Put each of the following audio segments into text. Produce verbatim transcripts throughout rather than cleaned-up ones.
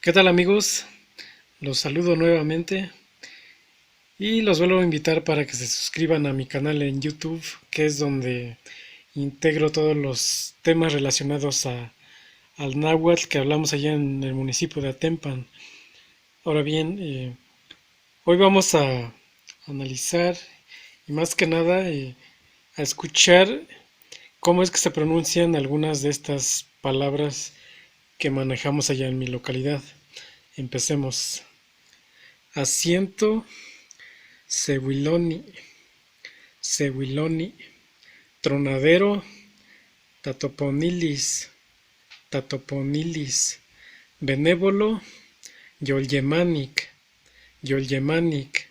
¿Qué tal, amigos? Los saludo nuevamente y los vuelvo a invitar para que se suscriban a mi canal en YouTube, que es donde integro todos los temas relacionados a, al náhuatl que hablamos allá en el municipio de Atempan. Ahora bien, eh, hoy vamos a analizar y más que nada, eh, a escuchar cómo es que se pronuncian algunas de estas palabras que manejamos allá en mi localidad. Empecemos. Asiento, sehuiloni, sehuiloni, tronadero, tatoponilis, tatoponilis, benévolo, yolyemanic, yolyemanic,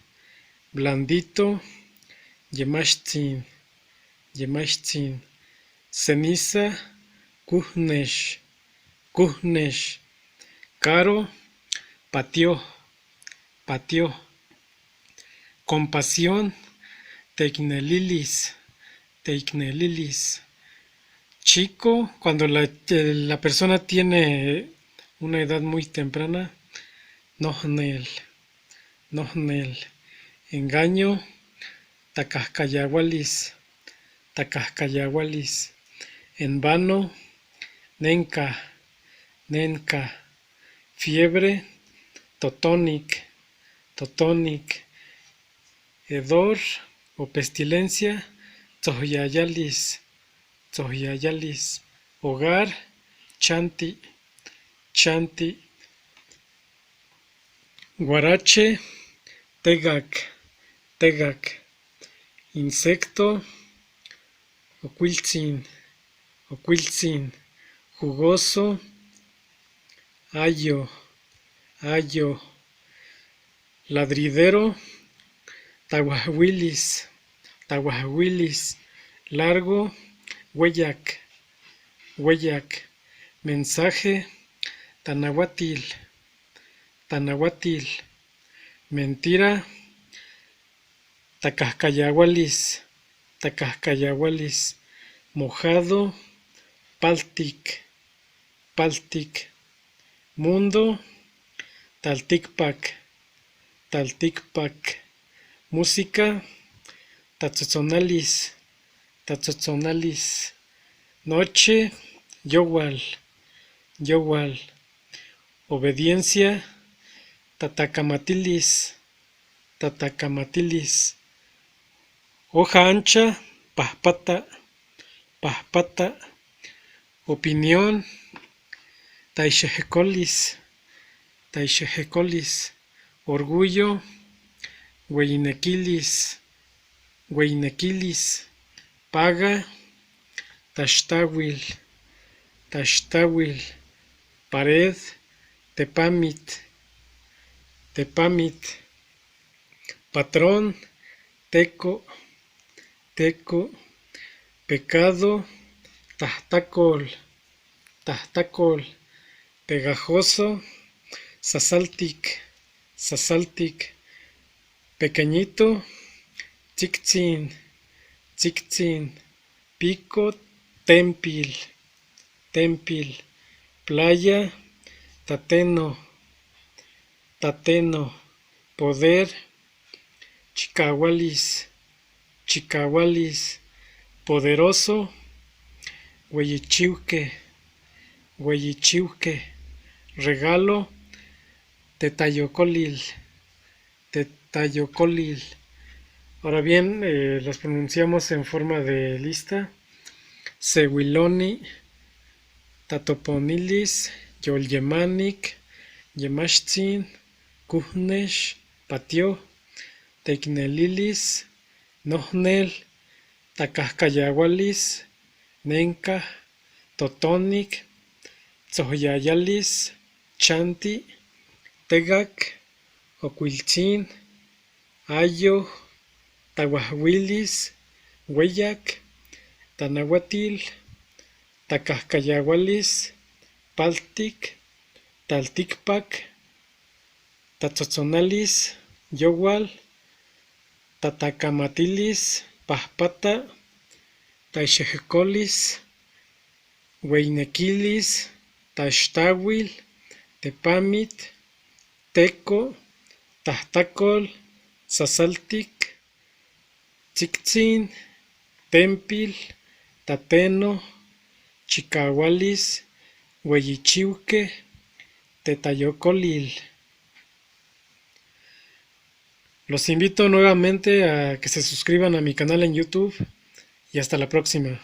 blandito, yemaxtzin, yemaxtzin, ceniza, cuhnex, cuhnex, caro, patio, patio, compasión, teicnelilis, teicnelilis, chico, cuando la, la persona tiene una edad muy temprana, nohnel, nohnel, engaño, tacahcayahualis, tacahcayahualis, en vano, nenca, nenca, fiebre, totonic, totonic, hedor o pestilencia, tzohyayalis, tzohyayalis, hogar, chanti, chanti, huarache, tegac, tegac, insecto, ocuiltzin, ocuiltzin, jugoso, ayo, ayo, ladridero, tahuahuilis, tahuahuilis, largo, hueyac, hueyac, mensaje, tanahuatil, tanahuatil, mentira, tacahcayahualis, tacahcayahualis, mojado, paltic, paltic, mundo, talticpac, talticpac, música, tatzotzonalis, tatzotzonalis, noche, yohual, yohual, obediencia, tatacamatilis, tatacamatilis, hoja ancha, pahpata, pahpata, opinión, taixehecolis, taixehecolis, orgullo, hueyinequilis, hueyinequilis, paga, taxtahuil, taxtahuil, pared, tepamit, tepamit, patrón, teco, teco, pecado, tahtacol, tahtacol, pegajoso, sasaltic, sasaltic, pequeñito, tzictzin, tzictzin, pico, tempil, tempil, playa, tateno, tateno, poder, chicahualis, chicahualis, poderoso, hueyichiuque, hueyichiuque, regalo, tetayocolil, tetayocolil. Ahora bien, eh, las pronunciamos en forma de lista. Sehuiloni, tatoponilis, yolyemanic, yemaxtzin, cuhnex, patio, teicnelilis, nohnel, tacahcayahualis, nenca, totonic, tzohyayalis, chanti, tegac, ocuiltzin, ayo, tahuahuilis, hueyac, tanahuatil, tacahcayahualis, paltic, talticpac, tatzotzonalis, yohual, tatacamatilis, pahpata, taixehecolis, hueyinequilis, taxtahuil, tepamit, teco, tahtacol, sasaltic, tzictzin, tempil, tateno, chicahualis, hueyichiuque, tetayocolil. Los invito nuevamente a que se suscriban a mi canal en YouTube y hasta la próxima.